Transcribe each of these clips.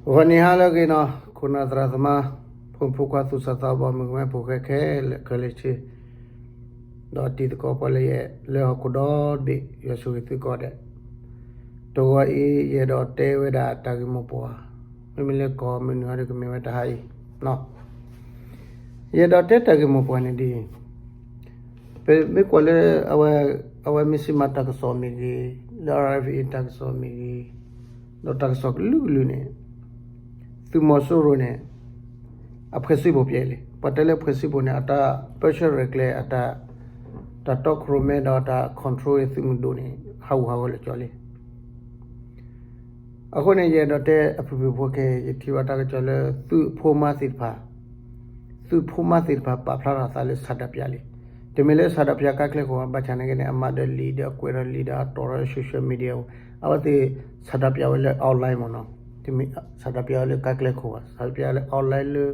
ဂီၤနံၤဟါလၢအဂ့ၤနီၤ, ခိၣ်နၢ်သရၣ်သမါ, ဖိမုၣ်ဖိခွါ သူၣ်စၢ်သးဘီၣ် မုၣ်ကမဲဖိဃဲခဲလၢာ်ခဲလၢာ်ဆ့, ဒီးတံၤသကိးပှၤလၢယဲၢ် လၢဟီၣ်ခိၣ်ဒီဘ့ၣ် ယွၤဆိၣ်ဂ့ၤသုကိးဂၤဒဲး, တဂီၤအံၤ ယအဲၣ်ဒိးတဲဝဲဒၣ်တၢ်ဂ့ၢ်မိၢ်ပှၢ်, မ့မ့ၢ်လၢကီၢ်မုၢ်နုာ်ဟီဒီးကမ့ၢ်ဝဲတဟါအံၤ, ယအဲၣ်ဒိးတဲတၢ်ဂ့ၢ်မိၢ်ပှၢ်န့ၣ်ဒ်အံၤ, ပမ့ၢ်ကွၢ်လၢ အဝဲမ့ၢ်စံးမးတၢ်ကစီၣ်မ့ၢ်ဂ့ၤ, လၢ RFA တၢ်ကစီၣ်မ့ၢ်ဂ့ၤ, ဒီးတၢ်ကစီၣ်ကလုာ်ကလုာ်န့ၣ်, သုးမီၤစိရိၤန့ၣ် အဖှဲးစံဘိၣ်ပျဲလံ. ပှၤတဲလၢဖှဲးစံဘိၣ်န့ၣ် အတၢ်ပၢဆှၢရဲၣ်ကျဲၤ အတၢ် တၢ်တီခိၣ်ရိၣ်မဲဒီးတၢ် control သုးမုၢ်ဒိၣ်န့ၣ် ဟးဂူာ်ဟးဂီၤလၢာ်ကၠီလံ. အဃိန့ၣ် ယအဲၣ်ဒိးတဲအဖုၣ်ဖုၣ်ဖိခဲ ယထံၣ်ဘၣ်တၢ်ကစီၣ်လၢသုးဖိမါသ့ၣ်တဖၣ်, သုးဖိမါသ့ၣ်တဖၣ်ပာ်ဖျါထီၣ်သးလၢဆန္ဒပြလံ. တမ့ၢ်လၢဆန္ဒပြကါကျဲခိၣ်ဘၣ်, ဘၣ်ဆၣ်န့ၣ်က့န့ၣ် အမၤဒီးလံာ်ဒီးအကွဲးဒီးလံာ်ဒီးအတီၢ်ဒီး social media အဝဲသ့ၣ်ဆန္ဒပြဝဲလၢ online မ့ၢ်နီၤ, တမ့ၢ်ဆန္ဒပြဝဲလၢကါကျဲခိၣ်ဘၣ်, ဆန္ဒပြလၢ online လၢ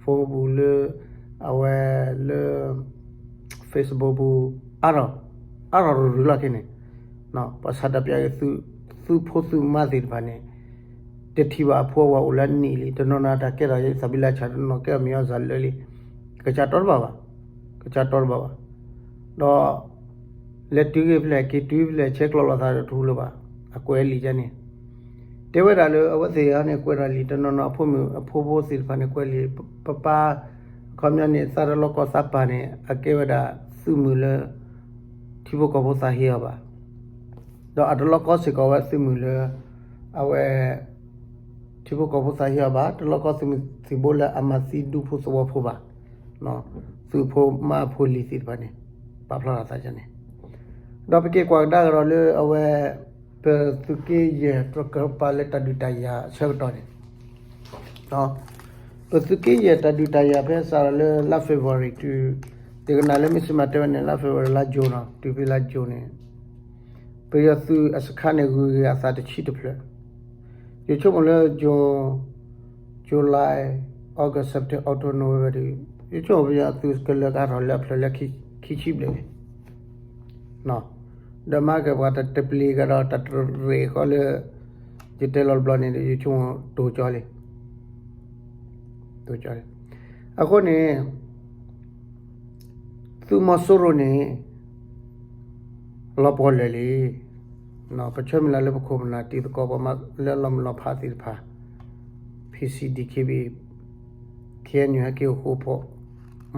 phone ပူၤလၢ အဝဲလၢ Facebook ပူၤ အါထီၣ် အါထီၣ်ရူၤရူၤလီၢ်ခဲန့ၣ်, ပှၤဆန္ဒပြသုးဖိသုးမါသ့ၣ်တဖၣ်န့ၣ် တထံၣ်ဘၣ်အဖိအဝၤအိၣ်လၢအနံၣ်လံ, တနီၤနီၤတၢ်ကဲထီၣ်ယသးဘံလၢဆၣ်, တနီၤကဲထီၣ်မ့ၢ်အီၤစၤလၢာ်လံ, ကစၢ်တီတဘၣ်ဘၣ်, ကစၢ်တီတဘၣ်ဘၣ်, ဒီး လဲၤတုၤဂ့ၤဖဲလဲၣ် က့ၤတုၤဖဲလဲၣ် ဆဲးကျိးလိာ်သးဒီးတဟူလၢၤဘၣ်, အကွဲးလံာ်ကဲန့ၣ် တဲဝဲဒၣ်လၢအဝဲသ့ၣ်အံၤန့ၣ် ကွဲးထီၣ်လံာ်, တနီၤနီၤအဖိမုၣ်အဖိဖိသ့ၣ်တဖၣ်န့ၣ် ကွဲးလံာ်, ပပၢ် အခီပညီန့ၣ် သးတလီၢ်ကီၢ်သးပၢ်န့ၣ် အကဲဝဲဒၣ်သုးမုၢ်လၢ ထံဖိကီၢ်ဖိသးဟ့အီၤဘၣ်, ဒီးအတလီၢ်ကီၢ်စ့ၢ်ကီးဝဲသုးမုၢ်လၢ အဝဲ ထံဖိကီၢ်ဖိသးဟ့အီၤဘၣ်, တလီၢ်ကီၢ်သုးမုၢ်သံၣ်ဘိလၢအမၤသံဒူဖိသဝီဖိဘၣ်, သုးဖိမါဖိလံၤသ့ၣ်တဖၣ်န့ၣ် ပာ်ဖျါထီၣ်သးန့ၣ်, ဒီးပက့ၤကွၢ်ကဒါကဒီးလၢအဝဲ ပသုးက့ယဲၢ်တကပၤလၢတၢ်ဒုးတၢ်ယၤအဆၢကတီၢ်န့ၣ်, ပသုးက့ယဲၢ်တၢ်ဒုးတၢ်ယၤဖဲစးထီၣ်လၢလါ February တုၤ သ့ၣ်ကနၣ်လၢမ့ၢ်စံးမးတဲဝဲန့ၣ် လါ February လါ June နီၤ, တုၤဖဲလါ June န့ၣ် ပယီၤသုးအစခါန့ၣ် ဂုၤဂ့ၤအသးတဆံတဖျၢၣ်, ယဆိကမိၣ်လၢ June, July, August, September, October, November ဒီး ယဆိကမိၣ်ပယီၤသုးကလၢာ်ကါထီၣ်လၢအဖျၢၣ်လၢခံဆံဘျဲၣ်န့ၣ် ဒီးမၤက့ၤပှၤတၢ်တပျံၤကဒီးတၢ်တရ့ၣ်ဃီလၢ ယတဲလီၤတဘျီန့ၣ်ဒီး ယဆိကမိၣ်တိၤကၠီလံ, တိၤကၠီလံ. အဃိန့ၣ် သုးမီၤစိရိၤန့ၣ် လီၤပှီၢ်လၢာ်လံ. ပဆၢမုၢ်လၢ်လၢပခိၣ်ပနၢ်တံၤသကိးပှၤမၤလၢအလီၤမုၢ်လီၤဖးသ့ၣ်တဖၣ် PC, DKBA, KNU ဟဲက့ၤအိၣ်ဃိဖိ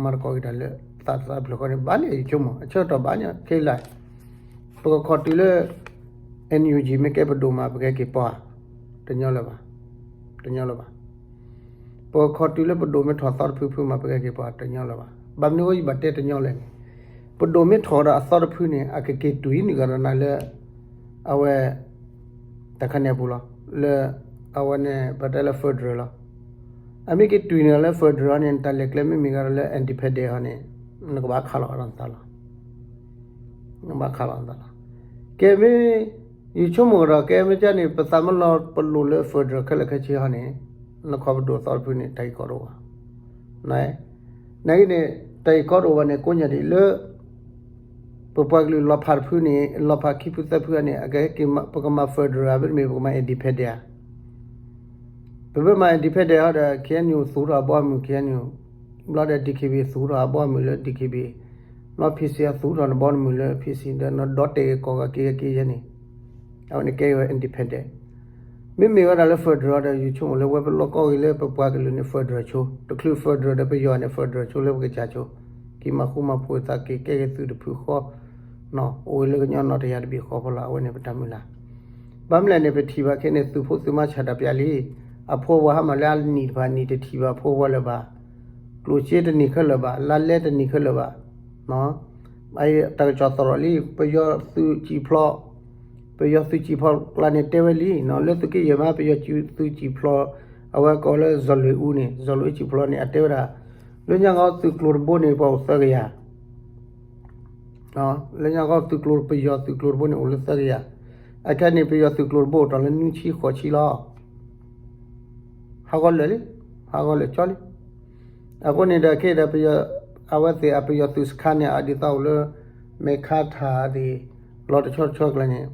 မၤသကိးက့ၤတၢ်လၢသးတသးဖျၢၣ်ဃီန့ၣ် ဘၣ်န့ၣ် ယဆိကမိၣ် အဆၢကတီၢ်ဘၣ်န့ၣ် ခဲလၢာ် ပကခီၣ်တုၤလၢ NUG မ့ၢ်ကဲပဒိၣ်မး ပကဟဲက့ၤပှၤ တညီလၢၤဘၣ်, တညီလၢၤဘၣ်. ပကခီၣ်တုၤလၢပဒိၣ်မ့ၢ်ထီၣ်သီတဖုဖုမး ပကဟဲက့ၤပှၤ တညီလၢၤဘၣ်. ဘၣ်မနုၤအဃိယဘၣ်တဲတညီလဲၣ်န့ၣ်, ပဒိၣ်မ့ၢ်ထီၣ်ဒီးအသီတဖုန့ၣ် အကက့ၤတုၤန့ၢ်ကဒီးနၤလၢ အဝဲ တၢ်ခါန့ၣ်အပူၤလီၤ, လၢ အဝဲန့ၣ် ပတဲလၢ federal လီၤ. အမ့ၢ်က့ၤတုၤန့ၢ်လၢ federal န့ၣ် တၢ်လဲၤကျဲမ့မ့ၢ်ဂၤဒီးလၢ independent ဟီန့ၣ် နကဘၣ်ခးလီၤအသးလီၤ. နကဘၣ်ခးလီၤအသးလီၤ. ကဲမ့ၢ် ယဆိကမိၣ်ကဒီး ကဲမ့ၢ်ကၢ်န့ၣ် ပသးမ့ၢ်လီၤပလိာ်လၢ federal ခဲလၢာ်ခဲဆ့ဟီန့ၣ် နခီၣ်ပဒိၣ်အသီတဖုန့ၣ် တၢ်ဂ့ၢ်ကီတအိၣ်ဘၣ်. နာ်က့န့ၣ် တၢ်ဂ့ၢ်ကီတအိၣ်ဘၣ်န့ၣ် ကိးညါဒ်လၢ ပပှၤကလုာ်လီၤဖးတဖုန့ၣ် လီၤဖးခံဖုသၢဖုန့ၣ် အကဟဲက့ၤ ပကမၤ federal ဧါ မ့တမ့ၢ်ပကမၤ independent ဧါ. ပမ့ၢ်မၤ independent ဟီဒီး KNU သူၣ်ထီၣ်အဘီအမုၢ် KNU ဘျီဒီး DKBA သူၣ်ထီၣ်အဘီအမုၢ်လၢ DKBA ဘျီ PC အသူၣ်ထီၣ်နဘီနမုၢ်လၢ PC ဒီးနဒီတဲာ်က့ၤကီၢ်ဂၤက့ၤဂၤက့ၤယဲန့ၣ် အဝဲန့ၣ်ကဲဝဲ independent. မ့မ့ၢ်ဝဲဒၣ်လၢ federal ဒီး ယဆိကမိၣ်လၢဝဲပလီၢ်ကီၢ်ဂ့ၤလၢပပှၤကလုာ်န့ၣ် federal ဆိ, တချုး federal ဒီးပယီၤန့ၣ် federal ဆိလၢပကစၢ်ဆိ, က့ၤမၤဃူမၤဖိးသးက့ၤကဲက့ၤသုးတဖုဃီ အိၣ်ဝဲလၢကညီနီၣ်တယၤတဘ့ၣ်ဃီဖီလာ် အဝဲန့ၣ်ပတၢ်မုၢ်လၢ်. ဘၣ်မနုၤလဲၣ်န့ၣ် ပထံၣ်ဘၣ်ခဲန့ၣ် သုးဖိသုးမါဆန္ဒပြလံ, အဖိအဝၤဟါမၢ်လၢအနံၣ်တဖၣ်နံၣ်တထံၣ်ဘၣ်ဖိအဝၤလၢၤဘၣ်, ကျိၣ်စ့တနံၣ်ခဲလၢာ်ဘၣ်, လါလဲတနံၣ်ခဲလၢာ်ဘၣ်. တၢ်ကစီၣ်သရိာ်လံ ပယီၤသုးစံၣ်ဖျိ, ပယီၤသုးစံၣ်ဖျိကျါန့ၣ်တဲဝဲလံ လၢသုးက့ယဲၢ်မး ပယီၤသုးစံၣ်ဖျိ, အဝဲကိးလၢ စီၤလွံၢ်အူန့ၣ် စီၤလွံၢ်အူစံၣ်ဖျိန့ၣ် အတဲဝဲဒၣ် လၢညါဃီသုးကျိၤတဘိန့ၣ် ပှၤအိၣ်သၢကယၤ လၢညါဃီသုးကျိၤ ပယီၤသုးကျိၤတဘိန့ၣ် အိၣ်လၢသၢကယၤ, အခဲန့ၣ် ပယီၤသုးကျိၤတဘိအိၣ်ထီၣ်လၢနွံဆံဃိးဆံလီၤ. ဟးဂီၤလၢာ်လံ, ဟးဂီၤလၢာ်ကၠီလံ. အဃိန့ၣ်ဒီးခဲဒီး ပယီၤ အဝဲသ့ၣ်အပယီၤသုးစခါန့ၣ် အဒ်သိးအိၣ်လၢ မဲာ်ခါထၣ်သ့ၣ် လီၤတဆီတဆီကျါန့ၣ်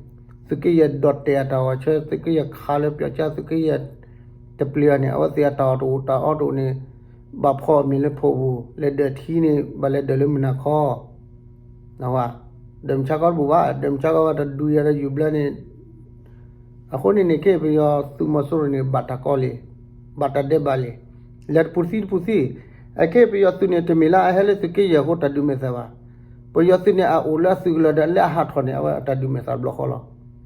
သုးက့ယဲၢ်ဒီးတဲာ်အတၢ်ဂီၤဆၢ သုးက့ယဲၢ်ခးလၢပျီကၠါ သုးက့ယဲၢ် တပျံၤဘၣ်န့ၣ် အဝဲသ့ၣ်အတၢ်အီၣ်တအိၣ်တၢ်အီတအိၣ်န့ၣ် ဘၣ်ဖီၣ်အမံၤလၢဖိပူၤ လဲၤဒၢးထံန့ၣ် ဘၣ်လဲၤဒၢးလၢမုၢ်နၤခီ ဒၢးမုၢ်ဆါခီတဘူၣ်ဘၣ် ဒၢးမုၢ်ဆါခီဘၣ်တဒုးယၤဒီးယူၤဘျၢန့ၣ် အဃိန့ၣ်န့ၣ် ခဲအံၤပယီၤသုးမီၤစိရိၤန့ၣ် ဘၣ်တၢ်ကီလံ, ဘၣ်တၢ်ဒဲးဘးလံ, လဲၤတပူၤသံတပူၤသံ, အခဲအံၤပယီၤသုးန့ၣ် တမ့ၢ်လၢအဟဲလၢသုးက့ယဲၢ်အဃိတၢ်ဒုးမဲာ်သၣ်ဘၣ်. ပယီၤသုးန့ၣ် အအိၣ်လၢအသုးကလၢၤဒီးလၢအဟးထီၣ်န့ၣ် အဝဲအတၢ်ဒုးမဲာ်သၣ်တဘျီဃီလီၤ.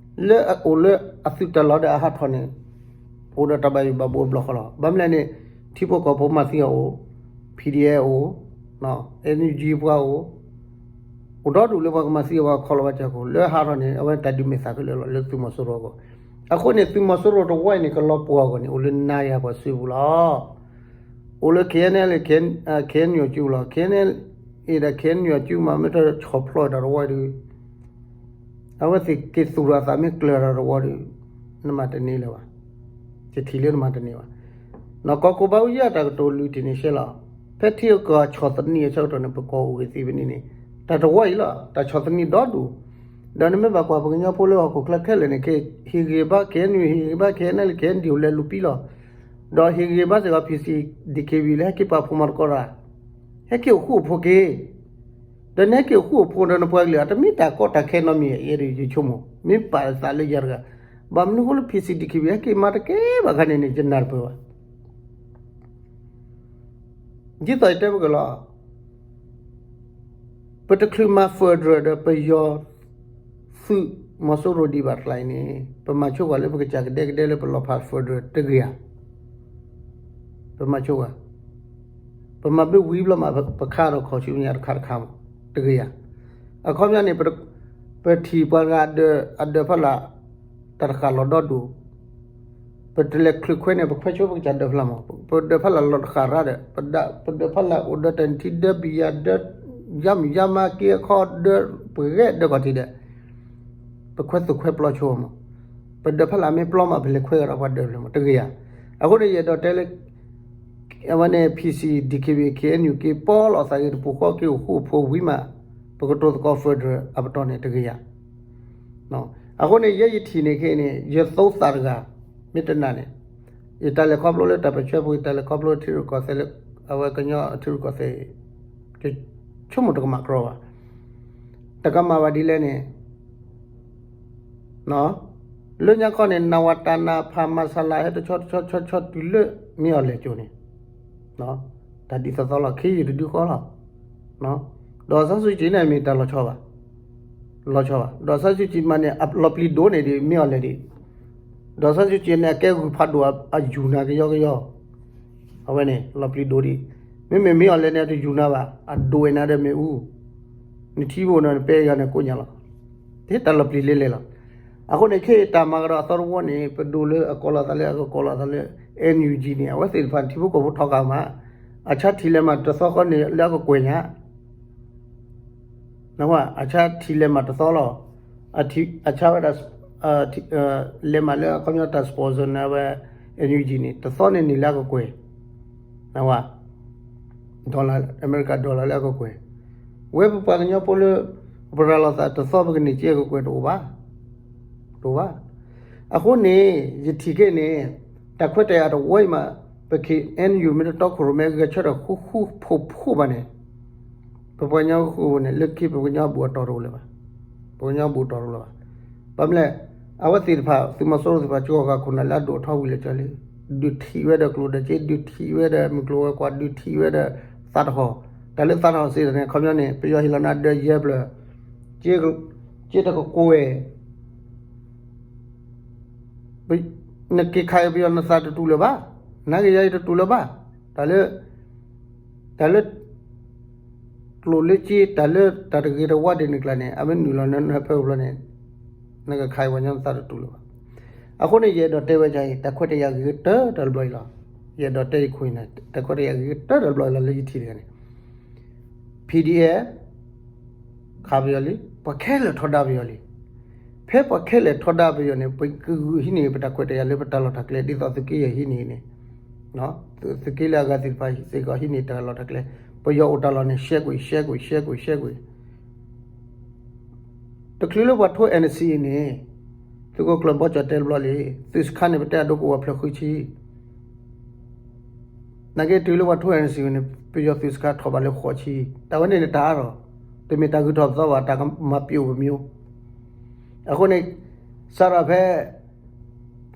လၢအအိၣ်လၢအသုးတၢ်လီၢ်ဒီးအဟးထီၣ်န့ၣ် အိၣ်ဒီးတၢ်ဘၣ်ယိၣ်ဘၣ်ဘှီတဘျီဃီလီၤ. ဘၣ်မနုၤလဲၣ်န့ၣ် ထံဖိကီၢ်ဖိမၤသံအီၤအိၣ်, P D F အိၣ်, N U G ပှၤအိၣ်, အိၣ်ဒီဒူၣ်လၢပှၤကမၤသံအီၤပှၤခီလီၤဘၣ်စၢၤခိၣ် လၢအဟးထီၣ်န့ၣ် အဝဲတၢ်ဒုးမဲာ်သၣ်ခဲလၢာ်လီၤ လၢသုးမီၤစိရိၤအဂီၢ်. အဃိန့ၣ် သုးမီၤစိရိၤတဝီအံၤန့ၣ် ကလီၤပှီၢ်အဂီၢ်န့ၣ် အိၣ်လၢနါယၤပှၤစုပူၤလီၤ. အိၣ်လၢ K N L K N U အစုပူၤလီၤ. K N L A ဒီး K N U အစုမး မ့ၢ်တဆီၣ်ဖျိးတၢ်တဝီဒုး အဝဲသ့ၣ်က့ၤသူၣ်ထီၣ်အသးမ့ၢ်ကျၢၤတၢ်တဝီဒုး နမၤတန့ၢ်လၢၤဘၣ်, ယထံၣ်လၢနမၤတန့ၢ်ဘၣ်. နီၢ်ကီၢ်ခိၣ်ဘၣ်အူယၢ်တၢ်ကတိၤလွံၢ်ထံၣ်န့ၣ်ရှဲလီၤ. ဖဲထံဂုၤကီၢ်ဂၤဆီၣ်သနံးအဆၢကတီၢ်န့ၣ် ပကီၢ်အိၣ်ဂ့ၤသ့ဖဲန့ၣ်န့ၣ် တၢ်တဝီအံၤလီၤ တၢ်ဆီၣ်သနံးဒီဒူၣ်. ဒီးနမ့ၢ်ဘၣ်ကွၢ်ပှၤကညီဖိလၢဟီၣ်ခိၣ်ချၢခဲလၢာ်န့ၣ် ကဟ့ၣ်ဂံၢ်ဘါ K N U ဟ့ၣ်ဂံၢ်ဘါ K N L K N D O လဲၤလူၤပံလီၤ. ဒီးဟ့ၣ်ဂံၢ်ဘါစ့ၢ်ကီး P C D K B လၢဟဲက့ၤပာ်ဖှိၣ်မၤသကိးတၢ် ဟဲက့ၤအိၣ်ဃူအိၣ်ဖိးက့ၤ ဒီးနဟဲက့ၤအိၣ်ဃူအိၣ်ဖိးဒီးနပှၤကလုာ် အတမ့ၢ်တၢ်ကီတၢ်ခဲနီတမံၤ ယဲဒၣ်ယဆိကမိၣ် မ့ၢ်ပာ်သးလၢယၤတဂၤ, ဘၣ်မနုၤအဃိလၢ P C D K B ဟဲက့ၤမၤတကဲဘၣ်ခါန့ၣ်န့ၣ် ယနၢ်တပၢၢ်ဘၣ်. ဒ်သိးယတဲပကလီၤ ပတချုးမၤ federal ဒီးပယီၤသုးမီၤစိရိၤဒံးဘၣ်တကျါအံၤန့ၣ် ပမၤဆိကွၢ်လၢပကစၢ်ကဒဲကဒဲလၢပလီၤဖး federal တဂ့ၤဧါ. ပမၤဆိကွၢ်, ပမၤဘၣ်ဝံၤဘျီမး ပခါဒီးခီၣ်ဆူညါတခါတခါမး တဂ့ၤဧါ. အခီပညီန့ၣ် ပထံၣ်ပှၤတဂၤအဒၢးဖီလာ် တၢ်တဃာ်လီၤဒီဒူၣ် ပတလဲၤချုးခွဲးန့ၣ် ပခွဲးဆိပကစၢ်ဒၢးဖီလာ်မး ပဒၢးဖီလာ်လီၤတဃာ်ရၣ်ဒီး ပဒၢးဖီလာ်အိၣ်ဒီးတၢ်နုၢ်ထံဒၢးဘံၣ်ယၤဒၢး ယါမုၢ်ယါမါက့အခီဒၢး ပဂဲၤဒၢးခီၣ်ထံးဒီး ပခွဲးသူၣ်ခွဲးပျီဆိမး ပဒၢးဖီလာ်မ့ၢ်ပျီမး ပလဲၤခွဲးဂၤဒီးပှၤဒၢးဖီလာ်မး တဂ့ၤဧါ. အဃိန့ၣ် ယအဲၣ်ဒိးတဲလၢ အဝဲန့ၣ် P C D K B K N U က့ၤပီလီၤသးဂ့ၤတပူၤဃီက့ၤအိၣ်ဃူအိၣ်ဖိးဝံၤမး ပကတိၤသကိး federal အပတီၢ်န့ၣ်တဂ့ၤဧါ. အဃိန့ၣ် ယဲယထံၣ်န့ၣ်ခဲအံၤန့ၣ် ယသိသးတဂၤ မ့ၢ်တနာ်န့ၣ် ယတၢ်လဲၤခီဖျိလၢတၢ်ပၢၢ်ဆၢဖိ ယတၢ်လဲၤခီဖျိထံရူၢ်ကီၢ်သဲးလၢ အဝဲကညီထံရူၢ်ကီၢ်သဲး ယဆိကမိၣ်တကမၣ်ကြီဘၣ်. တကမၣ်ဘၣ်ဒ်လဲၣ်န့ၣ် လၢညါခီန့ၣ် နဝတ နဖ မဆလ ဟဲတဆီတဆီဆီဆီတုၤလၢ မ့ၢ်အီၤလဲၤကၠိန့ၣ် တၢ်ဒ်သိးသိးလီၤ ခ့ယုၢ်တဒုဃီလီၤ. ဒီးစၢ်စုကံးန့ၣ် မ့ၢ်တၢ်လီၤဆီဘၣ်, လီၤဆီဘၣ်. ဒီးစၢ်စုကံးမးန့ၣ် အလီၤပျံၤဒိၣ်န့ၢ်ဒံး မ့ၢ်အီၤလဲၤဒံး. ဒီးစၢ်စုကံးန့ၣ် အကဲဂုၢ်ဖးဒိၣ်အယူၢ်နၤကယီကယီ အဝဲန့ၣ် လီၤပျံၤဒိၣ်ဒံး. မ့မ့ၢ်မ့ၢ်အီၤလဲၤန့ၣ် အတယူၢ်နၤဘၣ်, အဒိၣ်ဝဲနၤဒီးမ့ၣ်အူ, နထံဘိၣ်နီၤ နပဲယၤန့ၣ်ကိးညါလီၤ. တၢ်လီၤပျံၤလဲၤလဲၤလီၤ. အဃိန့ၣ် ခဲအံၤတၢ်မၤကဒီးအသီတဝီန့ၣ် ပဒိၣ်လၢအကိးလီၤသးလၢ အကကိးလီၤသးလၢ N U G န့ၣ် အဝဲသ့ၣ်တဖၣ်န့ၣ် ထံဖိကီၢ်ဖိထီဃာ်မး, အဆါထံၣ်လဲၤမးတသီဃီန့ၣ် လၢအကကွဲၢ်ညါ အဆါထံၣ်လဲၤမးတသီလီၤ. အဆါဝဲဒၣ် လဲၤမးလၢအခီပညီတၢ် sponsor န့ၣ်ဝဲ N U G န့ၣ် တသီန့ၣ်န့ၣ်လၢအကကွဲၢ်, နဝဲ dollar အမဲရကၤ dollar လၢအကကွဲၢ်. ဝဲပပှၤကညီဖိလၢ ပရၤလီၤသးတသီပကန့ၢ်က့အကကွဲၢ်တအိၣ်ဘၣ်, တအိၣ်ဘၣ်. အဃိန့ၣ် ယထံၣ်က့န့ၣ် တၢ်ခွဲးတၢ်ယာ်တဝီအံၤမး ပ K N U မ့ၢ်တတီခိၣ်ရိၣ်မဲ ဂဲၤဆၢထၢၣ်ဃူဃူဖိးဖိးဘၣ်န့ၣ် ပပှၤကညီဃိန့ၣ် လၢခံပကညီဘူးအတီၢ်တအိၣ်လၢၤဘၣ်, ပကညီဘူးတီၢ်တအိၣ်လၢၤဘၣ်. ဘၣ်မနုၤလဲၣ်, အဝဲသ့ၣ်တဖၣ် သုးမီၤစိရိၤသ့ၣ်တဖၣ် ကၠီဃာ်ခိၣ်နၢ်လၢအဒိၣ်အထီဝံၤလၢာ်ကၠီလံ, ဒုးထံၣ်ဝဲဒီးကျိၣ်ဒီးစ့, ဒုးထံၣ်ဝဲဒီးမုၢ်ကျိၤဝဲၤကွာ်, ဒုးထံၣ်ဝဲဒီးသးတဟီၣ်, တၢ်လၢသးတဟီၣ်စ့ၢ်ကီးန့ၣ် အခီပညီန့ၣ် ပယီၤဟ့ၣ်လီၤနၤဒၢးယဲၢ်ဖျၢၣ်, စ့တကကွဲၢ် နက့ၤခးအံၤပယီၤနသးတတူၢ်လၢၤဘၣ်, နက့ၤယၤအံၤတတူၢ်လၢၤဘၣ်, တၢ်လၢ တၢ်လၢ ကျိၣ်လၢစ့ တၢ်လၢတၢ်တဂ့ၤတဝါဒ်န့ၣ်ကျါန့ၣ် အမ့ၢ်နုာ်လီၤနဖၢကဘျီန့ၣ် နကခးအံၤပှၤကညီနသးတတူၢ်လၢၤဘၣ်. အဃိန့ၣ် ယအဲၣ်ဒိးတဲဝဲဒ်အံၤ တၢ်ခွဲးတၢ်ယာ်ဂ့ၤကတၢၢ်တၢ်တဘျီအံၤလီၤ. ယအဲၣ်ဒိးတဲယခိၣ်အံၤန့ၣ် တၢ်ခွဲးတၢ်ယာ်ဂ့ၤကတၢၢ်တၢ်တဘျီအံၤလီၤ လၢယထံၣ်တဂၤန့ၣ် P D F ခးပယီၤလံ, ပှၤခဲလၢာ်ထီဒါပယီၤလံ. ဖဲပှၤခဲလၢာ်ထီဒါပယီၤန့ၣ် ပကဂုာ်ဟံးန့ၢ်ပတၢ်ခွဲးတၢ်ယာ်လၢပတၢ်လီၢ်တၢ်ကျဲ ဒ်သိးသုးက့ယဲၢ်ဟံးန့ၢ်န့ၣ်, သုးက့လၢအဂၤသ့ၣ်တဖၣ်စ့ၢ်ကီးဟံးန့ၢ်တၢ်လီၢ်တၢ်ကျဲ, ပယီၤအိၣ်တၢ်လီၢ်န့ၣ် ရှဲကွံာ် ရှဲကွံာ် ရှဲကွံာ် ရှဲကွံာ် တချုးလၢပှၤထိ N C A န့ၣ်, သု သုးခိၣ်ကျၢၢ်ဘီကၠီၣ်တဲတဘျီလံ, သုးစခါန့ၣ် ပတဲအဒိကအိၣ်ဝဲဖျၢၣ်ဃုဆံ, နာ်က့တုၤလၢပှၤထိၣ် N C A န့ၣ် ပယီၤသုးစခါထီၣ်ဘၣ်လၢဃိးဆံ, တၢ်ဝဲန့ၣ်န့ၣ်တၢ်အါထီၣ်, တမ့ၢ်တၢ်ဂုၤထီၣ်ပသီဘၣ် တၢ်ကမၤပျိာ်ပမျိုး. အဃိန့ၣ် စးထီၣ်ဖဲ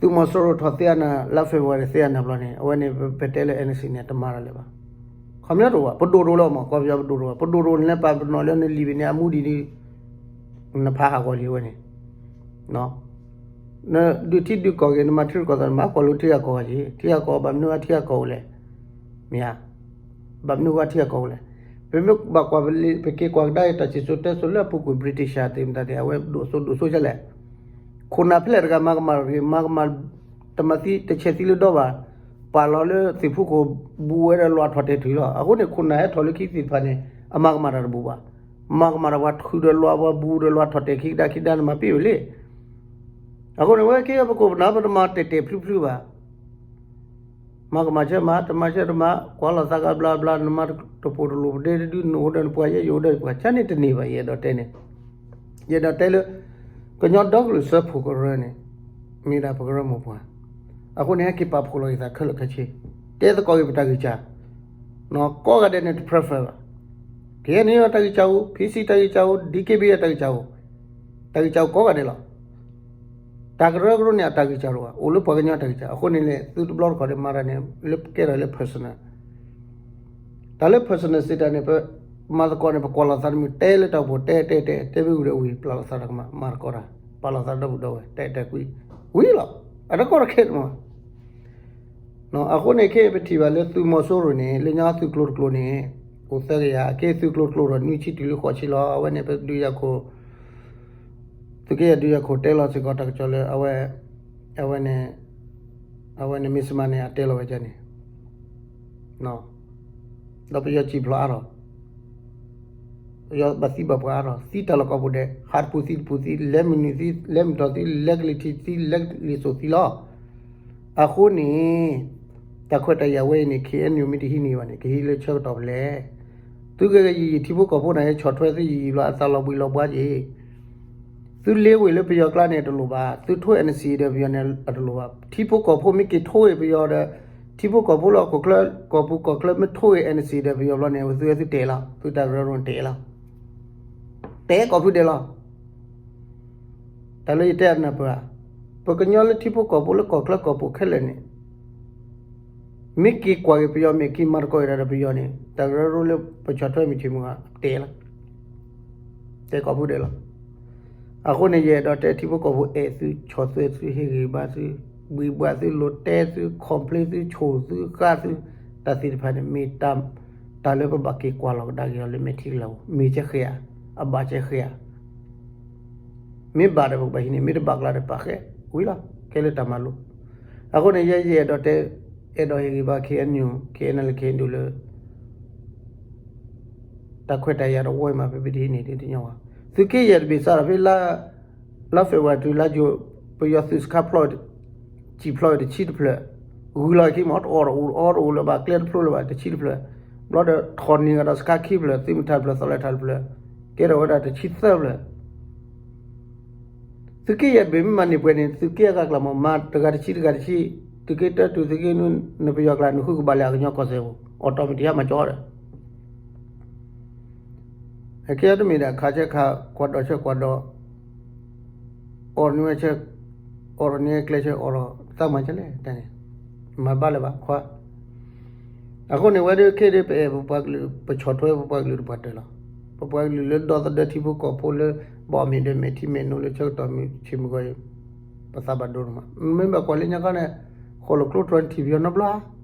သုးမီၤစိရိၤထီၣ်သ့အနၢ် လါ February သ့အနၢ်ဘျီန့ၣ် အဝဲန့ၣ်ပတဲလၢ N C A န့ၣ် တမၤတၢ်လၢၤဘၣ်. ခီပညီတအိၣ်ဘၣ်, ပဒိၣ်တအိၣ်လၢၤမး, ကီၢ်ပယီၤပဒိၣ်တအိၣ်ဘၣ်, ပဒိၣ်တအိၣ်န့ၣ်လၢပာ်ပနီၣ်လၢနလံာ်ဘ့ၣ်န့ၣ် အမူဒံးဒ် နဖးဟးဂီၤလံဝဲန့ၣ် နဒုးထံဒုးကီၢ်ဂ့ၤ နမၤထံရူၢ်ကီၢ်သဲး နမၤကွၢ်လိထံဂၤကီၢ်ဂၤက့ၤ, ထံဂၤကီၢ်ဂၤ ဘၣ်မနုၤဂၤထံဂၤကီၢ်ဂၤလဲၣ်, မ့ၢ်ဧါ, ဘၣ်မနုၤဂၤထံဂၤကီၢ်ဂၤလဲၣ်. ပမ့ၢ်ဘၣ်ကွၢ် ပက့ၤကွၢ်ကဒါအံၤ တၢ်စံၣ်စိၤတဲစိၤလၢအပူၤကွံာ် British သ့ၣ်မတၤသ့ၣ် အဝဲဒိၣ်စိဒိၣ်စိကလဲၣ်, ခိၣ်နၢ်ဖဲလဲၣ်တဂၤမၤကမၣ်တဂ့ၤ, မၤကမၣ် တမၤသံတဆဲးသံလၢဒီဘၣ်, ပာ်လီၤလၢသ့ၣ်ဖူခိၣ် ဘူးဝဲဒီးလွးထီၣ်တဲာ်ထုးလီၤ. အဃိန့ၣ် ခိၣ်နၢ်ဟဲထီၣ်လၢခံသ့ၣ်တဖၣ်န့ၣ် အမၤကမၣ်တၢ်တဘူးဘၣ်. မၤကမၣ်တၢ်ပှၤထုးဒီးလွး ပှၤဘူးဒီးလွးထီၣ်တဲာ်ခံကဒါခံဒါန့ၣ် မၤပ့ၢ်ဝဲလံ. အဃိန့ၣ် ဝဲက့ၤပခိၣ်ပနၢ် ပတမၤတဲာ်တဲာ်ဖျုးဖျုးဘၣ်. မၤကမၣ်ဆဲးမၤ, တမၤဆဲးတမၤ, ကွၢ်လီၤသးကဘျါဘျါ, နမၤတပိာ်တလိာ်ပဒဲတဒု, နအိၣ်ဒီးနပှၤယဲ, ယအိၣ်ဒီးယပှၤ, ကန့ၣ်တန့ၢ်ဘၣ်. ယအဲၣ်ဒိးတဲန့ၣ်, ယအဲၣ်ဒိးတဲလၢ ကညီဒီကလုာ်စၢဖှိၣ်ကရၢန့ၣ် မ့ၢ်ဒၣ်ပကရၢမိၢ်ပှၢ်, အဃိန့ၣ် ဟဲက့ၤပာ်ဖှိၣ်လီၤက့ၤသးခဲလၢာ်ခဲဆ့, တဲသကိးက့ၤပတၢ်ဂံၢ်စၢ်, ကိးဂၤဒဲးန့ၣ်တ prefer ဘၣ်. ကညီန့ၣ်တၢ်ဂံၢ်စၢ်အိၣ်, PC တၢ်ဂံၢ်စၢ်အိၣ်, DKBA တၢ်ဂံၢ်စၢ်အိၣ်, တၢ်ဂံၢ်စၢ်အိၣ်ကိးဂၤဒဲးလီၤ. တၢ်ကရၢကရိန့ၣ် အတၢ်ဂံၢ်စၢ်တအိၣ်ဘၣ်, အိၣ်လၢပှၤကညီတၢ်ဂံၢ်စၢ်. အဃိန့ၣ်လဲၣ် သုတဘျီတခီၣ်ဒီးမၤတၢ်န့ၣ် လၢကဲထီၣ်လၢ personal တၢ်လၢ personal စံးတၢ်န့ၣ် ပမၤသကိးန့ၣ် ပကွၢ်လီၤသးတမုာ် တဲလၢတၢ်အိၣ်ဖှိၣ် တဲတဲတဲ တဲမ့ၢ်ဝံၤဒီးဝံၤ ပျၢ်လီၤသးတၢ်ကမၣ် မၤသကိးတၢ် ပာ်လီၤသးဒီပုၢ်ဒီဝဲၢ် တဲတဲကွံာ် ဝံၤလီၤ. အတၢ်ကီတၢ်ခဲတမး အဃိန့ၣ် ခဲအံၤပထံၣ်ဘၣ်လၢသုးမီၤစိရိၤန့ၣ် လၢညါသုးကျိၤတကျိၤန့ၣ် အိၣ်သၢကယၤ ခဲအံၤသုးကျိၤတကျိၤဒီး နွံဆံတုၤလၢဃိးဆံလီၤ. အဝဲန့ၣ် ပဒုးယၤခိၣ် သုးက့ယဲၢ်ဒုးယၤခိၣ်တဲလီၤစ့ၢ်ကီးတၢ်ကစီၣ်လၢ အဝဲ အဝဲန့ၣ် အဝဲန့ၣ် မ့ၢ်စမးန့ၣ် အတဲလီၤဝဲဒ်န့ၣ် ဒီးပယီၤစံၣ်ဖျိးအါထီၣ်, ပယီၤဘၣ်သံဘၣ်ပှၢ်အါထီၣ်, သံတၢ်လီၢ်ကိးပူၤဒဲး, ဟးတပူၤသံတပူၤသံ, လဲၤမုၢ်နုာ်သံ, လဲၤမုၢ်ထီၣ်သံ, လဲၤကလံၤထံးသံ, လဲၤလံာ်စိၤသံလီၤ. အဃိန့ၣ် တၢ်ခွဲးတၢ်ယာ်ဝဲအံၤန့ၣ် ခ့ၣ်အဲၣ်ယူၣ် မ့ၢ်တဟံးန့ၢ်ဘၣ်န့ၣ် ကဟံးလၢဆၢကတီၢ်ဖဲလဲၣ်. သုကဂဲၤယံာ်ယံာ် ထံဖိကီၢ်ဖိန့ၣ် ဟဲဆီၣ်ထွဲသုယံာ်ယံာ်ဘျီ အသးလီၤဘှံးလီၤဘှါက့ၤ သုလ့ဝ့ၢ်လၢပယီၤကျါန့ၣ် တလိၣ်ဘၣ်, သုထိၣ် NCA ဒီးပယီၤန့ၣ် အတလိၣ်ဘၣ်. ထံဖိကီၢ်ဖိမ့ၢ်က့ၤထိၣ်ဂ့ၤပယီၤဒီး ထံဖိကီၢ်ဖိလၢဟီၣ်ခိၣ်ချၢ ကီၢ်ပူၤကီၢ်ချၢမ့ၢ်ထိၣ်ဂ့ၤ NCA ဒီးပယီၤဘျီန့ၣ် သုဝဲသုတဲာ်လီၤ, သုတၢ်ကရၢကရိန့ၣ်တဲာ်လီၤ, တဲကိးဖုဒဲးလီၤ. တၢ်လၢယတဲအနၢ်ပၢၢ်ဧါ, ပကညီလၢထံဖိကီၢ်ဖိလၢကီၢ်ချၢကီၢ်ပူၤခဲလၢာ်န့ၣ် မ့ၢ်က့ၤကွၢ်က့ၤပယီၤ မ့ၢ်က့ၤမၤသကိးက့ၤတၢ်ဒီးပယီၤန့ၣ် တၢ်ကရၢကရိလၢပဆီၣ်ထွဲမုၢ်ဆ့ၣ်မုၢ်ဂီၤတဲာ်လီၤ, တဲကိးဖုဒဲးလီၤ. အဃိန့ၣ် ယအဲၣ်ဒိးတဲထံဖိကီၢ်ဖိအဲၣ်သု ဆီၣ်ထွဲသု ဟ့ၣ်ဂံၢ်ဘါသု ဘှံးဘှါသု လိၤတဲသု complain သု ဆိၣ်သုဃါသု တၢ်သ့ၣ်တဖၣ်န့ၣ် မ့ၢ်တၢ် တၢ်လၢပဘၣ်က့ၤကွၢ်လီၤကဒါက့ၤအီၤလၢမဲာ်ထံကလၤပူၤ မ့ၢ်ကဲဃဲဧါ, အဘၣ်ကဲဃဲဧါ. မ့ၢ်ဘၣ်ဒီးပကဘၣ်ဟံးန့ၢ်, မ့ၢ်တဘၣ်ကျါဒီးပာ်ဃဲဝံၤလီၤ, ကဲလၢတၢ်မၤလိ. အဃိန့ၣ် ယဲယအဲၣ်ဒိးတဲ အဲၣ်ဒိးဟ့ၣ်ဂံၢ်ဘါ KNU, KNLA KNDO လၢ တၢ်ခွဲးတၢ်ယာ်တဝီအံၤမး ပပတဟံးန့ၢ်ဒ်တညီဘၣ်. သုးက့ယဲၢ်တဘ့ၣ်စးထီၣ်ဖဲ လါ February တုၤလါ June ပယီၤသုးစခါဖျီၣ် စံၣ်ဖျီၣ်ဝဲတဆံတဖျၢၣ်, ဂုၤလီၤခံမး တအီၣ်တအိၣ် တအီတအိၣ်လၢၤဘၣ် ကျဲတဖျိလၢၤဘၣ် တဆံတဖျၢၣ်, ဘျီဒီးထီၣ်န့ၢ်ကဒီးစခါခံဖျၢၣ် သုးမုၢ်ထၣ်တဖျၢၣ် သီလဲၤထၣ်တဖျၢၣ်, ကဲထီၣ်ဝဲဒၣ်တဆံသၢဖျၢၣ် သုးက့ယဲၢ်တဘ့ၣ်မ့ၢ်မၤန့ၢ်ပှဲၤန့ၣ် သုးက့အဂၤကျါမး မၤတဂၤတဆံတဂၤတဆံ, သုးက့တၢတုၤသုးက့နူ နပယီၤကျါနဃုကဘၣ်လၢအကညီကီၢ်စဲၣ်ပူၤ automatic မၤကၠီဒီး အကဲတမ့ၢ်ဒၣ်ခးဆဲခး ကွၢ်ဒီးဆဲကွၢ်ဒီး အီၣ်န့ၢ်ဝဲဆဲ အီၣ်န့ၢ်ကျဲဆဲအီၣ်ဒီး သးမၤကလဲၣ်တၢ်န့ၣ် မၤဘၣ်လၢၤဘၣ်ခွါ. အဃိန့ၣ် ဝဲဒၣ်ခဲဒၣ်ပအဲၣ်ပပှၤကလုာ် ပဆီၣ်ထွဲပပှၤကလုာ်တပှၤတၢၢ်လီၤ. ပပှၤကလုာ်လၢဒီသဒၢထံဖိကီၢ်ဖိလၢ ဘၣ်အီၣ်မ့ၤဒီးမဲာ်ထံမဲာ်နိလၢဆၢကတီၢ်မုၢ်ဆ့ၣ်မုၢ်ဂီၤအံၤ ပသးဘၣ်ဒိန့ၣ်မး မ့ၢ်ဘၣ်ကွၢ်လၢညါခီန့ၣ် ဃိၣ်လိာ်ကျိတြီၤနထံၣ်ပယီၤနီတဘျီဧါ,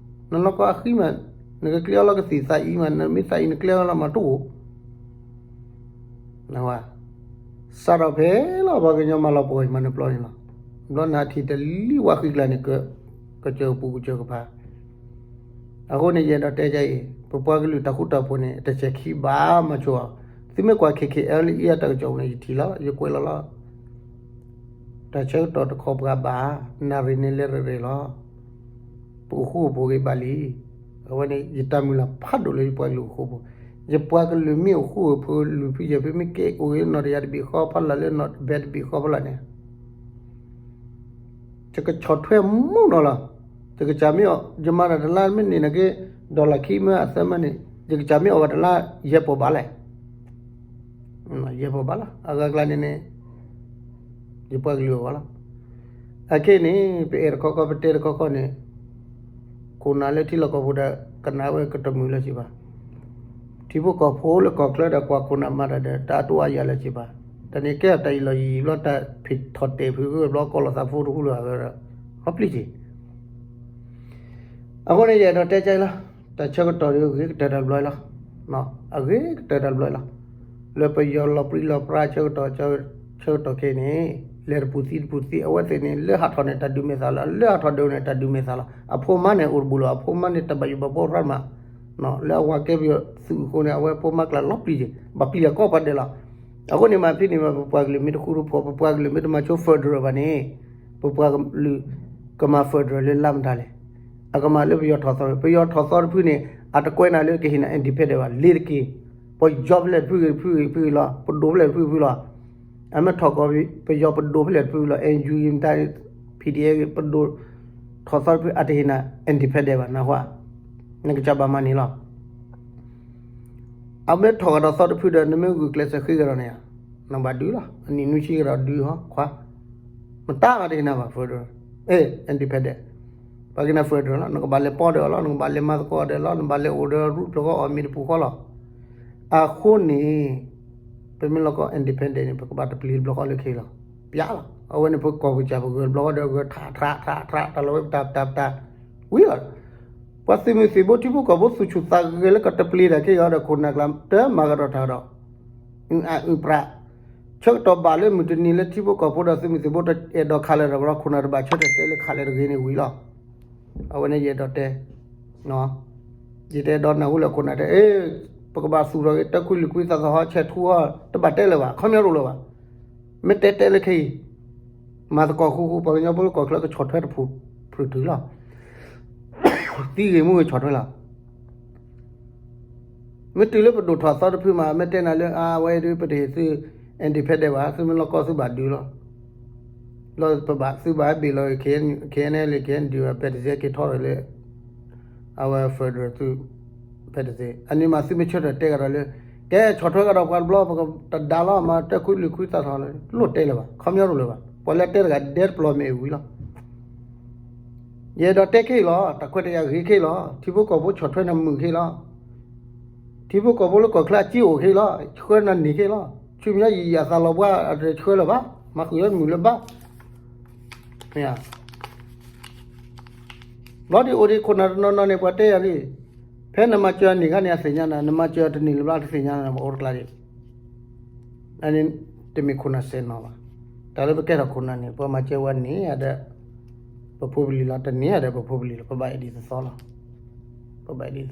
နလီၢ်ကီၢ်အဃံမး နကကျဲအီၣ်လီၤကသံၣ်သးအံၤမး နမ့ၢ်သးအံၤနကျဲအီၣ်လီၤမးတအိၣ် နဝဲ စးထီၣ်ဖဲလီၤပှၤကညီမၤလီၤပှီၢ်မၤနုာ်ပျီန့ၣ်လီၤ. ဘျီနဟးထံၣ်တလံဝးဃံကျါန့ၣ် ကစၢၢ်ပူၤကစၢၢ်ကပၤ အဃိန့ၣ် ယအဲၣ်ဒိးတဲဒ်အံၤ ပပှၤကလုာ်တၢ်ဃူတၢ်ဖိးန့ၣ် တစဲးခံဘၣ်မၤဆိၣ်အီၤ, သုမ့ၢ်ကွၢ် K K L လၢအံၤအတၢ်ကစီၣ်ပူၤန့ၣ် ယထံၣ်လီၤ ယကွဲးလီၤလီၤ တၢ်ဆၢကတီၢ်တခီပှၤဘၣ်, နၣ်ရံၣ်န့ၣ်လဲၤရ့ၣ်ရ့ၣ်လီၤ. ပအိၣ်ဃူအိၣ်ဖိးဂ့ၤဘၣ်လံ. အဝဲန့ၣ် ယတၢ်မုၢ်လၢ်ဖးဒိၣ်လၢယပှၤကလုာ်အိၣ်ဃူအိၣ်ဖိး, ယပှၤကလုာ်မ့ၢ်အိၣ်ဃူအိၣ်ဖိး လုၢ်ဖုယဲၢ်ဖုမ့ၢ်ကဲအိၣ်ဂ့ၤနီၢ်တယၤတဘ့ၣ်ဃီဖီလာ်လၢနီၢ်တဘဲတဘ့ၣ်ဃီဖီလာ်န့ၣ် ယကဆီၣ်ထွဲမုၢ်နီၤလီၤ. ယကစၢ်မ့ၢ်အီၣ် ယမၤတၢ်တလါမ့ၢ်န့ၢ်နာ်က့ dollar ခံမ့ၢ်အသၢမ့ၢ်န့ၣ် ယကစၢ်မ့ၢ်အီၣ်ဘၣ်တလါ ယဲၢ်ပီၢ်ဘၣ်လဲၣ်. ယဲၢ်ပီၢ်ဘၣ်လီၤ. အဂၤကျါန့ၣ်န့ၣ် ယပှၤကလုာ်အဂီၢ်လီၤ. အခဲအံၤန့ၣ် ပအဲၣ်တခီခီ ပတဲတခီခီန့ၣ် ခိၣ်နၢ်လၢထံလီၢ်ကီၢ်ပူၤဒီး ကနၣ်ဝဲကတမုာ်လၢၤစ့ၢ်ဘၣ်. ထံဖိကီၢ်ဖိလၢကီၢ်ချၢဒီးကွၢ်ခိၣ်နၢ်မၤတၢ်ဒီး တၢ်အတိအယၤလၢၤစ့ၢ်ဘၣ်. တၢ်န့ၣ်ကဲအတၢ်အံၤလီၤယံာ်ဘျီ တၢ်ဖံးထီၣ်တဲာ်ဖုးဂၢၢ်ဘျီ ကီၢ်လီၤသးဖိတဟူလၢၤအဂီၢ်ဒီး လီၤပျံၤက့ၤ အဃိန့ၣ် ယအဲၣ်ဒိးတဲကါအံၤလီၤ. တၢ်ဆၢကတီၢ်ဒီးဂ့ၤကတၢၢ်တၢ်ဘျီလီၤ. အဂ့ၤကတၢၢ်တၢ်ဘျီလီၤ. လၢပယီၤလီၤပြံလီၤပြါဆၢကတီၢ် ဆၢကတီၢ်ခဲအံၤန့ၣ် လဲၤတပူၤသံတပူၤသံ အဝဲသ့ၣ်န့ၣ် လၢဟးထီၣ်န့ၣ် တၢ်ဒုးမဲာ်သးလီၤ. လၢဟးထီၣ်ဒိးန့ၣ် တၢ်ဒုးမဲာ်သးလီၤ. အဖိမါန့ၣ်အိၣ်တဘူၣ်လီၤ. အဖိမါန့ၣ် တၢ်ဘၣ်ယိၣ်ဘၣ်ဘီရၣ်မး လၢအဝၤကဲပယီၤသုးအဃိန့ၣ် အဝဲဖိမါကျါလီၤပျံၤက့ၤ ဘၣ်ပျံၤလၢကီၢ်ပှၤဒဲးလီၤ. အဃိန့ၣ်မးဖဲန့ၣ်မး ပပှၤကလုာ်မ့ၢ်တဃူတဖိး ပပှၤကလုာ်မ့ၢ်တမၤဆိ federal ဘၣ်န့ၣ် ပပှၤကလုာ်ကမၤ federal လၢလါမတၤလဲၣ်. အကမၤလၢပယီၤထီၣ်သီ ပယီၤထီၣ်သီတဖုန့ၣ် အတကွဲးနၤလၢကဟ့ၣ်နၤ independent ဘၣ် လ့ၤတက့ၢ်. ပယီၤဖဲလဲၣ်တဖုဂ့ၤတဖုဂ့ၤတဖုဂ့ၤလီၤ. ပဒိၣ်ဖဲလဲၣ်တဖုဂ့ၤတဖုလီၤ. အမ့ၢ်ထီၣ်ကီၢ်ပယီၤပဒိၣ်ဖဲလဲၣ်တဖုလီၤ. အ ယူ မတၤ PDF ပဒိၣ်ထီၣ်သီတဖု အတဟ့ၣ်နၤ independent ဘၣ် နၢ်ဟူဧါ. နကစၢ်ဘၣ်မၤန့ၣ်လီၤ. အမ့ၢ်ထီၣ်ကဒီးသီတဖုဒီး နမ့ၢ်ဂုာ်ကျဲးစၢးဃ့ကဒီးန့ၣ်ဧါ, နဘၣ်ဒုးလီၤ. အနံၣ်နွံဆံကဒီးဒုးဟီခွါ, မတၤမၤတဟ့ၣ်နၤဘၣ် federal, အဲ independent, ပှၤက့ၤနၤ federal လီၤ. နကဘၣ်လဲၤပီဒီးအီၤလီၤ, နကဘၣ်လဲၤမၤသကိးဒီးအီၤလီၤ, နဘၣ်လဲၤအိၣ်ဒီးရူၣ်ဖျိးဃီအီၣ်မ့ၤတပူၤဃီလီၤ. အဃိန့ၣ် ပမ့ၢ်လီၤကီ independent န့ၣ် ပကဘၣ်တပျံၤတဘျီဃီလၢခဲအံၤလီၤ. ပျးလီၤ. အဝဲန့ၣ် ပကီၢ်ပကစၢ်ပဂၢၢ်တဘျီဃီဒီးဂၢၢ်ထးထးထးထး တၢ်လီၤဝဲပတၢ်ပတၢ်ပတၢ် ဝံၤလီၤ. ပှၤသုးမုၢ်သံၣ်ဘိထံဖိကီၢ်ဖိသူၣ်ဆူၣ်သးဂဲၤလၢကတပျံၤတၢ်ခဲအံၤဒီး ခိၣ်နၢ်ကျါတမၤကဒီးတၢ်ဒီး အုအုပြး, ဆၢကတီၢ်ဘၣ်လၢမုၢ်တနံၤလၢထံဖိကီၢ်ဖိဒီးသုးမုၢ်သံၣ်ဘိတအဲၣ်ဒိးခးလၢၤဒီး ခိၣ်နၢ်တဘၣ်ဆၢထၢၣ်တဲလၢခးလၢၤတဂ့ၤန့ၣ်ဝံၤလီၤ. အဝဲန့ၣ်ယအဲၣ်ဒိးတဲ ယတဲဒီးနၢ်ဟူလၢခိၣ်နၢ်တဲ အ့ ပကဘၣ်သူၣ်ထီၣ်က့ၤ တၢ်ခွံလုာ်ခွံသးသဟီ ဆဲးထူဟီ တဘၣ်တဲလၢၤဘၣ် ခီပညီတအိၣ်လၢၤဘၣ်. မ့ၢ်တဲတဲလၢခဲအံၤ မၤသကိးဃူဃူ ပှၤကညီဖိလၢကီၢ်ချၢကဆီၣ်ထွဲတဖုၣ်ဖုၣ်တုၤလီၤ. သံဂ့ၤမူဂ့ၤဆီၣ်ထွဲလီၤ. မ့ၢ်တုၤလၢပဒိၣ်ထီၣ်သီတဖုမး မ့ၢ်တဲနၤလၢ အဝဲဒုးပတဟ့ၣ်သု independent ဘၣ် သုမ့ၢ်လီၤကီသုဘၣ်ဒုးလီၤ. လၢပဘၣ်သုဘၣ်ဟဲဘ့ၣ်လီၤ KNLA KNDO ဖဲတစဲးက့ၤထီၣ်ဒီးလၢ အဝဲ federal သု ဖဲတစဲး အန့ၣ်မးသုမ့ၢ်ဆၢထၢၣ်တဲကဒီးလၢ ကဲဆီၣ်ထွဲကဒီးပှၤတဘျီ ပကတဒါလီၤ မၤတၢ်ခွံလုာ်ခွံသးထီၣ်လီၤ လိၣ်တဲလၢၤဘၣ် ခီပညီတအိၣ်လၢၤဘၣ် ပှၤလၢတဲတဂၤဒဲတပျီၤမ့ၢ်ဝံၤလီၤ. ယအဲၣ်ဒိးတဲခဲအံၤလီၤ တၢ်ခွဲးတၢ်ယာ်ဂ့ၤခဲအံၤလီၤ ထံဖိကီၢ်ဖိဆီၣ်ထွဲနၤမုာ်ခဲအံၤလီၤ. ထံဖိကီၢ်ဖိလၢကီၢ်ချၢအစ့အိၣ်ခဲအံၤလီၤ ဆှၢနၤန့ၢ်ခဲအံၤလီၤ ဆူမဲာ်ညါယံာ်ယံာ်အသးလီၤဘှါ အတဆှၢလၢၤဘၣ် မၤဃုာ်လၢမုာ်လၢၤဘၣ် မ့ၢ်ဧါ. ဘျီဒ်အိၣ်ဒံးခိၣ်နၢ်တနီၤနီၤန့ၣ် ပှၤတဲယၤလံ, ဖဲနမၤစၢၤအနံၣ်ခါန့ၣ် အသ့ၣ်ညါနၤ, နမၤစၢၤတန့ၢ်လၢၤဘျီ တသ့ၣ်ညါနၤ ပအိၣ်တကျါဒံး. အန့ၣ်တမ့ၢ်ခိၣ်နၢ်စဲးနီၤဘၣ်. တၢ်လၢပကဲထီၣ်ခိၣ်နၢ်န့ၣ် ပှၤမၤစၢၤဝဲန့ၢ်ဒီး ပဖိပလံၤလီၤ, တန့ၢ်ဒီးပဖိပလံၤလီၤ, ပဘၣ်အဲၣ်ဒ်သိးသိးလီၤ. ပဘၣ်အဲၣ်ဒ်သိးသိးလီၤ.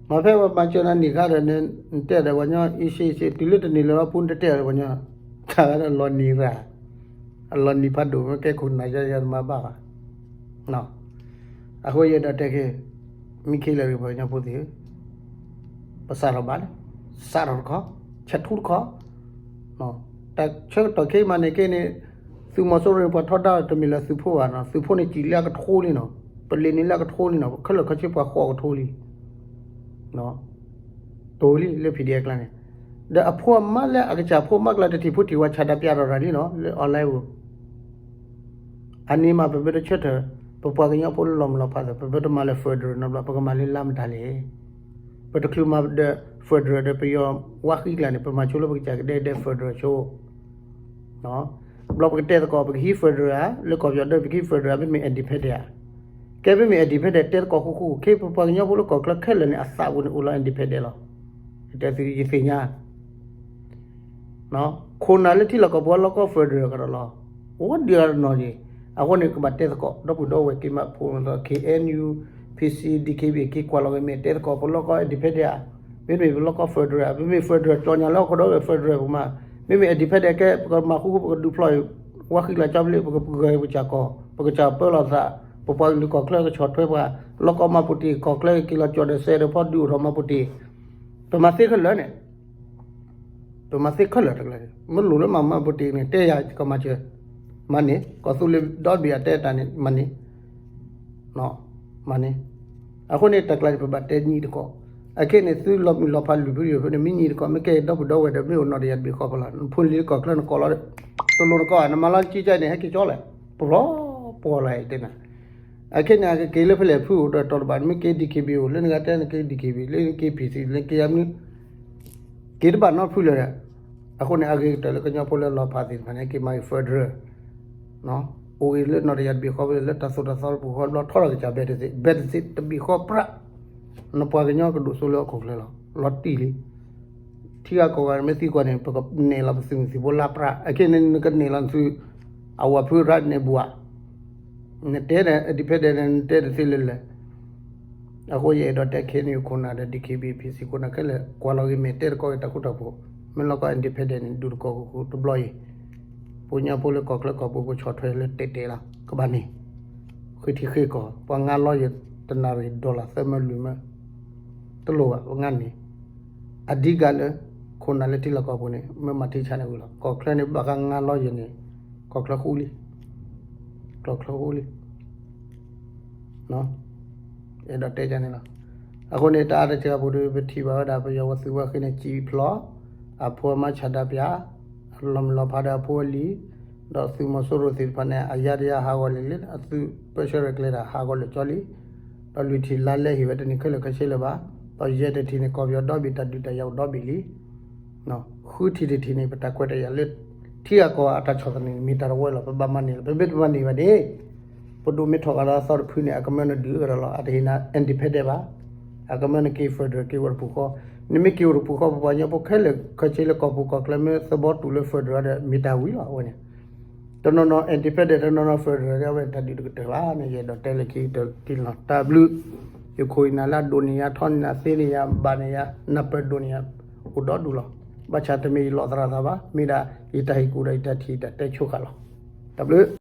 မ့ၢ်ဖဲပှၤမၤစၢၤနၤနံၣ်ခါဒီး နတဲဒီးပှၤကညီ အ့ၣ်စ့ၣ်အ့ၣ်စ့ၣ် တုၤလၢတန့ၢ်လၢၤဘျီ ပူၤနတတဲဒီးပှၤကညီ, တၢ်ဝဲဒၣ်လီၤနံၤရၣ် အလီၤနံၤဖးဒိၣ် မ့ၢ်ကဲခိၣ်နၢ်ယါယါတမၤဘၣ်ဘၣ်. အဃိယအဲၣ်ဒိးတဲခဲ, မ့ၢ်ခဲလၢာ်ဂ့ၤ ပှၤကညီဖိသ့ၣ်ဧၢ, ပစးထီၣ်ဘၣ်လံ, စးထီၣ်တခီ, ဆဲးထူတခီ, တၢ်ဆၢကတီၢ်ခဲအံၤမးန့ၣ်က့န့ၣ်, သုးမီၤစိရိၤန့ၣ် ပှၤထီဒါတမ့ၢ်လၢသုးဖိဘၣ်နီၤ, သုးဖိန့ၣ်စံၣ်လၢအကထိလံနီၤ, ပလ့ၤန့ၣ်လၢအကထိလံနီၤ, ခဲလၢာ်ခဲဆ့ပှၤဃီအကထိလံ တိၤလံလၢ PDF ကျါန့ၣ်, ဒီးအဖိအမါလၢအကစၢ်ဖိမါကျါတထံၣ်ဖိထံၣ်ဝဲ ဆန္ဒပြထီၣ်တၢ်လံနီၤ လၢ online ပူၤ, အန့ၣ်မး ပမ့ၢ်တဆၢထၢၣ် ပပှၤကညီဖိလၢလီၤမုၢ်လီၤဖးသ့ၣ် ပမ့ၢ်တမၤလၢ federal နီတဘျီ ပကမၤလၢလါမတၤလဲၣ်. ပတချုးမၤဒီး federal ဒီးပယီၤဝါဃံကျါန့ၣ် ပမၤဆိလၢပကစၢ်ကဒဲကဒဲ federal ဆိ ဘျီပကတဲသကိး ပကဟံး federal ဧါ, လၢကီၢ်ပယီၤဒၢး ပကဟံး federal ဧါ, မ့မ့ၢ် independent ဧါ. ကဲမ့မ့ၢ် independent တဲသကိးဃူဃူ ခဲပပှၤကညီဖိလၢကီၢ်ချၢခဲလၢာ်န့ၣ် အသးပူၤန့ၣ်အိၣ်လီၤ independent လီၤ. ယတဲသုယသ့ၣ်ညါ ခိၣ်နၢ်လၢထံလီၢ်ကီၢ်ပူၤလီၤကီ federal ကဒီးလီၤ. အိၣ်ဒံးအနီၢ်က့ၤ, အဃိန့ၣ် ကဘၣ်တဲသကိး ဒီပုၢ်ဒီဝဲၢ်က့ၤမးဖိ KNU, PC, DKBA က့ၤကွၢ်လီၤဝဲ မ့ၢ်တဲသကိး ပလီၢ်ကီ independent ဧါ, မ့တမ့ၢ်ပလီၢ်ကီ federal ဧါ, မ့မ့ၢ် federal ကၠီညါလၢဟီၣ်ခိၣ်ဒီဝဲၢ် federal ပူၤမး, မ့မ့ၢ် independent ကဲ ပကမၤဃူဃူ ပကဒုးဖျီၣ် ဝါဃံလၤကၠီဘျ့ ပကဂဲၤပကစၢ်ကီၢ် ပကစၢ်ပၢလီၤသး, ပပှၤကလုာ်ကီၢ်ချၢကဆီၣ်ထွဲပှၤ, လီၢ်ကီမၤပူၤတ့ၢ် ကီၢ်ချၢက့ၤလီၤကၠီၣ်ဒီးစဲးဒီးဖီဒုးအိၣ်ထီၣ်မၤပူၤတ့ၢ်, ပမၤသ့ခဲလၢာ်န့ၣ် ပမၤသ့ခဲလၢာ်တကလၢာ်, မ့ၢ်လိၣ်လၢမၤမၤပူၤတ့ၢ်န့ၣ် တဲယၤကမၤစၢၤ, မၤန့ၢ်, ကီၢ်သူလ့ၤဒီဘ့ၣ်အတဲတၢ်န့ၣ် မၤန့ၢ်, မၤန့ၢ်. အဃိန့ၣ် တၢ်ကျါန့ၣ် ပဘၣ်တဲညီတကီၢ်. အခဲန့ၣ် သုလီၤမုၢ်လီၤဖးလွံၢ်ဖုယိာ်ဖုန့ၣ် မ့ၢ်ညီတကီၢ်, မ့ၢ်ကဲဒီပုၢ်ဒီဝဲၢ်ဒီး မ့ၢ်အိၣ်နီၢ်တယၢ်တဘ့ၣ်ဃီဖီလာ်, နဖိလံၤလၢကီၢ်ချၢနကိးလီၤ, တလိၣ်နကိး နမၤလီၤကံကၢန့ၣ် ဟဲက့ၤကၠီလဲၣ်, ပလီၤပှီၢ်လီၤတဲနၤ. အခဲန့ၣ် အကက့ၤလၢဖဲလဲၣ်ဖုအိၣ်ဒီးတီၤတဘၣ်, နမ့ၢ်က့ၤ DKBA အိၣ်လၢနဂၤတဲ နက့ၤ DKBA လၢနက့ၤ PC လၢက့ၤယါမနုၤ က့ၤတဘၣ်နီတဖုလၢၤဒီး, အဃိန့ၣ် အဂ့ၤကတၢၢ်လၢကညီဖိလၢလီၤဖးသ့ၣ်တဖၣ်န့ၣ် က့ၤမၤအံၤ federal, အိၣ်အံၤလၢနီၢ်တယၢ်တဘ့ၣ်ဃီ လၢတၢ်သိၣ်တၢ်သီတပူၤဃီ ဘျီထီထီၣ်ကစၢ် ဘဲတသ့ ဘဲတသ့တဘ့ၣ်ဃီပြး, နပှၤကညီကဒိၣ်စိလၢဟီၣ်ခိၣ်ချၢလီၤ, လီၤတံၢ်လံ. ထံဂၤကီၢ်ဂၤမ့ၢ်သံကွၢ်န့ၣ် ပကနဲၣ်လီၤပသုးမုၢ်သံၣ်ဘိလါပြး, အခဲန့ၣ် နကနဲၣ်လီၤနသုး အဝၤဖုရၣ်န့ၣ်ဘၣ် နတဲဒီး independent န့ၣ် နတဲတသ့လၢၤလၢၤ. အဃိယအဲၣ်ဒိးတဲခဲန့ၣ် ခိၣ်နၢ်ဒီး DKBA PC ခိၣ်နၢ်ခဲလၢာ် ကွၢ်လီၤဂ့ၤ မဲာ်တဲတကီၢ်ဂ့ၤ တၢ်ဃူတၢ်ဖိး, မ့ၢ်လီၤကီၢ် independent န့ၣ် ဒုးတကီၢ်ဃူဃူတဘျီအံၤ, ပှၤကညီဖိလၢကီၢ်ချၢကီၢ်ပူၤ ကဆီၣ်ထွဲလၢတဲာ်တဲာ်လီၤ ကဘၣ်န့ၣ်, ဃ့ထံဃ့ကီၢ် ပှၤငါလီယဲၢ်တနၣ်ရံၣ် dollar သၢမၢလွံၢ်မၢ, တလိၣ်ဘၣ် ပငါန့ၣ်, အဓိကလၢ ခိၣ်နၢ်လၢထံလီၢ်ကီၢ်ပူၤန့ၣ် မ့ၢ်မၤထံဆါန့ၣ်ဝံၤလီၤ. ကီၢ်ချၢန့ၣ် ဘၣ်ဃးငါလီယဲၢ်န့ၣ် ကီၢ်ချၢဃူလံ, ကီၢ်ချၢဃူလံ အဲၣ်ဒိးတဲန့ၣ်လီၤ. အဃိန့ၣ် တအါတစှၤပူၤဒီး ပထံၣ်ဘၣ်ဝဲဒၣ် ပယီၤဝဲသုးဝဲဃ့န့ၣ် စံၣ်ဖျိး, အဖိအမါဆၣ်ဒၣ်ပၠး, အလီၤမုၢ်လီၤဖးဒီးအဖိအလံၤ, ဒီးသုးမီၤစိရိၤသ့ၣ်တဖၣ်န့ၣ် အယါတယါဟးဂီၤလၢာ်လံ, အသုးပၢဆှၢရဲၣ်ကျဲၤတၢ်ဟးဂီၤလၢာ်ကၠီလံ, ဒီးလွံၢ်ထံၣ်လါလဲဟံၣ်ဝဲတန့ၢ်ခဲလၢာ်ခဲဆ့လၢၤဘၣ်, ဒီးယဲၢ်တထံၣ်န့ၣ် ကီၢ်ပယီၤဒီဘ့ၣ်တၢ်ဒုးတၢ်ယၤအိၣ်ဒီဘ့ၣ်လံ ဃုထံၣ်တထံၣ်န့ၣ် ပတၢ်ကွဲးတၢ်ယာ်လၢ ထံဂၤကီၢ်ဂၤအတၢ်ဆီၣ်သနံးန့ၣ် မ့ၢ်တၢ်တဝဲလီၤ. ပဘၣ်မၤန့ၢ်လီၤ. ပမ့ၢ်တမၤန့ၢ်ဘၣ်န့ၣ် ပဒိၣ်မ့ၢ်ထီၣ်ဃာ်လၢအသီတဖုန့ၣ် အကမၢနဒုးအၢဒီးလီၤ. အတဟ့ၣ်နၤ independent ဘၣ်. အကမၢနက့ၤ federal က့ၤအိၣ်တပူၤဃီ, နမ့ၢ်က့ၤအိၣ်တပူၤဃီ ပပှၤကညီဖိခဲလၢာ်ခဲဆ့လၢကီၢ်ပူၤကီၢ်ချၢ မ့ၢ်သဘီတူၢ်လၢ federal ဒီး မ့ၢ်တၢ်ဝံၤလီၤ. အဝဲန့ၣ် တနီၤနီၤ independent တနီၤနီၤ federal ဒီး အဝဲတၢ်ဒုးတကတၢၢ်ဘၣ်န့ၣ် ယအဲၣ်ဒိးတဲလၢခံကတၢၢ်လီၤ. တၢ်ဘျုး, ယခိၣ်အံၤနၤလၢအဒိၣ်န့ၢ်ယၤ ထီန့ၢ်ယၤ သ့န့ၢ်ယၤ ဘၣ်န့ၢ်ယၤ နၢ်ပၢၢ်ဒိၣ်န့ၢ်ယၤ အိၣ်ဒီဒူၣ်လီၤ. ဘၣ်ဆၣ်တမ့ၢ်ယလီၢ်သရၣ်သးဘၣ်, မ့ၢ်ဒၣ်ယတၢ်ဟ့ၣ်ကူၣ်ဒီးယတၢ်ထံၣ်တၢ်တဲဆိဃာ်လီၤ. တၢ်ဘျုး